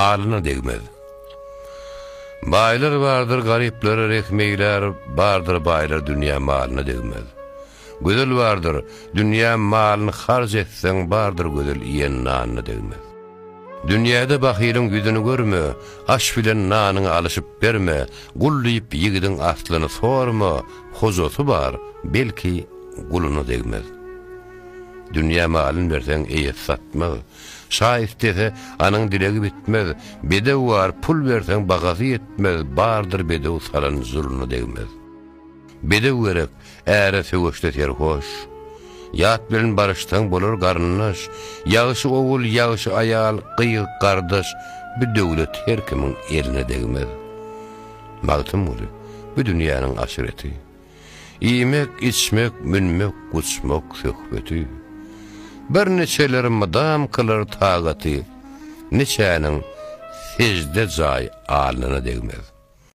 Malyna degmez. Baýlar bardyr garyplara rehm eýlär, Bardyr baýlar dünýä malyna degmez. Gözel bardyr, dünýä malyny harç etseň, Bardyr gözel iýen nanyna degmez. Dünýäde bahylyň ýüzüni görme, Aş bilen nanyňy alyşyp berme, Gul diýip ýigidiň aslyny sorma, Hojasy bar, belki, guluna degmez. Dünýä malyn berseň, eýesi satmaz. Şa islese, anyň dilegi bitmez, Bedew bar, pul berseň, bahasy ýetmez, Bardyr bedew salan zuluna degmez. Bedew gerek, äre söweşde serhoş. Ýat bilen baryşsaň bolar garyndaş, Ýagşy ogul, ýagşy aýal, gyz, gardaş, Bu döwlet her kimiň eline degmez. Magtymguly, bu dünýäniň aşyreti. Iýmek, içmek, münmek, guçmak söhbeti. Bir niçeler mydam kylar tagaty, Niçäniň sežde jaý alnyna degmez.